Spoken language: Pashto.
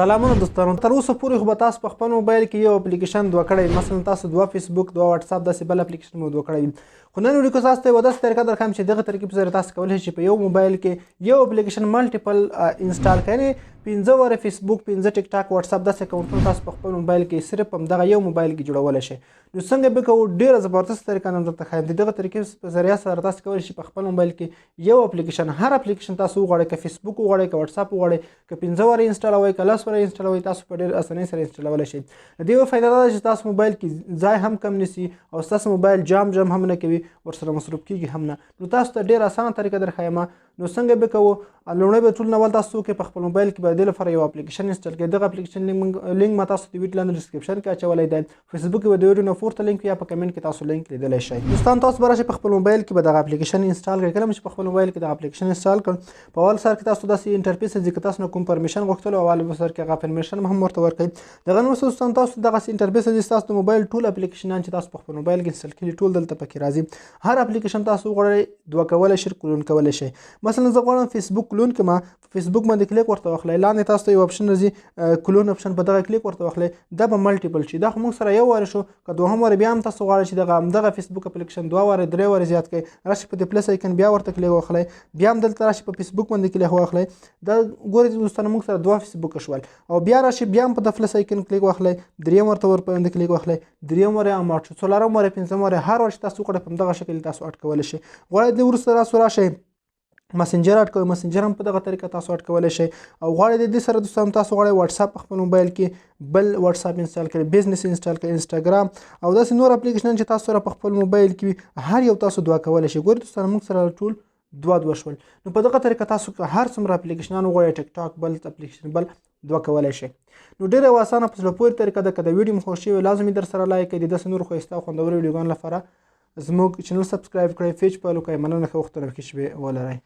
سلامونه دوستانو، تر اوسه پورې خو به تاسو په خپل موبایل کې یو اپلیکیشن دوه کړی، مثلا تاسو دوه فیسبوک، دوه واتساپ، داسې بل اپلیکیشن مو دوه کړی. خو نن ویډیو کې تاسو ته یوه داسې طریقه درښیم چې دغه طریقې په ذریعه تاسو کولی شئ چې په یو موبایل کې یو اپلیکیشن multiple install کړئ، یعنې 5 واره فیسبوک، 5 ټیک ټاک، واتساپ، داسې اکاونټونه تاسو په خپل موبایل کې صرف په همدغه یو موبایل کې جوړولی شئ. نو څنګه به کوو؟ ډېره زبردسته طریقه نن درته ښایم. د دغه طریقې په ذریعه سره تاسو کولی شئ په خپل موبایل کې یو اپلیکیشن، هر اپلیکیشن تاسو وغواړئ، که فیسبوک وغواړئ، که واتساپ وغواړئ، که 5 واره انسټالوئ، که 10 واره انسټالوئ، تاسو په ډېر اسانۍ سره انسټالولی شئ. د دې یوه فایده دا ده چې تاسو موبایل کې ځای هم کم نیسي او ستاسو موبایل جام جام هم نه کوي، ورسره مصروف کیږي هم نه. نو تاسو ته ډېره اسانه طریقه درښایم. نو څنګه به کوو؟ لومړی به ټول نه اول تاسو کې په خپل موبایل کې به د دې لپاره یو اپلیکیشن انسټال کړئ. دغه اپلیکیشن لینک ما تاسو د ویډیو لاندې ډیسکریپشن کې اچولی دی. فیسبوک کې به د ویډیو نه پورته لینک یا په کمنټ کې تاسو لینک لیدلی شئ. دوستان تاسو به راشئ په خپل موبایل کې به دغه اپلیکیشن انسټال کړئ. کله چې په خپل موبایل کې دغه اپلیکیشن انسټال کړ، په اول سر کې تاسو داسې انټرفیس راځي که تاسو نه کوم پرمیشن غوښتلو، اول سر کې هغه پرمیشن هم ورته ورکړئ. دغه نور دوستان تاسو دغسې انټرفیس راځي، ستاسو د موبایل ټول اپلیکیشنان چې تاسو په خپل موبایل کې انسټال کړي ټول دلته پکې راځي. هر اپلیکیشن تاسو وغواړئ دوه کولی شئ، کلون کولی شئ. مثلا زه غواړم فیسبوک کلون کړم، په فیسبوک باندې کلیک ورته واخلئ، لاندې تاسو ته یو اپشن راځي، کلون اپشن، په دغه کلیک ورته واخلئ، دا به ملټیپل شي. دا خو موږ سره یو واره شو، که دوهم واره بیا هم تاسو غواړئ چې همدغه فیسبوک اپلیکیشن 2 واره 3 واره زیات کړئ، راشئ په دې پلس آیکن بیا ورته کلیک واخلئ، بیا هم دلته راشئ په فیسبوک باندې کلیک واخلئ. دا ګورئ دوستانو موږ سره 2 فیسبوک شول، او بیا راشئ بیا هم په د پلس آیکن کلیک واخلئ، دریم ورته ورباندې کلیک واخلئ، دریم واره هم اډ شو، څلورم واره، پنځم واره، هر واره چې تاسو وکړئ په همدغه شکل تاسو اډ کولی شئ. غواړئ دې وروسته تاسو راشئ مسنجر اډ کوئ، مسنجر هم په دغه طریقه تاسو اډ کولی شئ. او غواړئ د دې سره دوستان تاسو غواړئ واتساپ په خپل موبایل کې بل واتساپ انسټال کړئ، بزنس انسټال کړئ، انسټاګرام او داسې نور اپلیکیشنان چې تاسو سره په خپل موبایل کې وي، هر یو تاسو دوه کولی شئ. ګورئ دوستان موږ سره ټول دوه دوه شول. نو په دغه طریقه تاسو که هر څومره اپلیکیشنان وغواړئ، ټیک ټاک بل اپلیکیشن بل دوه کولی شئ. نو ډېره یوه اسانه په زړه پورې طریقه ده. که د ویډیو مو خوښ شوی لازم یې در سره لایک کړئ. د داسې نورو ښایسته او خوندورو ویډیوګانو لپاره زموږ چینل سبسکرایب کړئ، پیج فالو کړئ. مننه، ښه وختونه ښې شېبې ولرئ.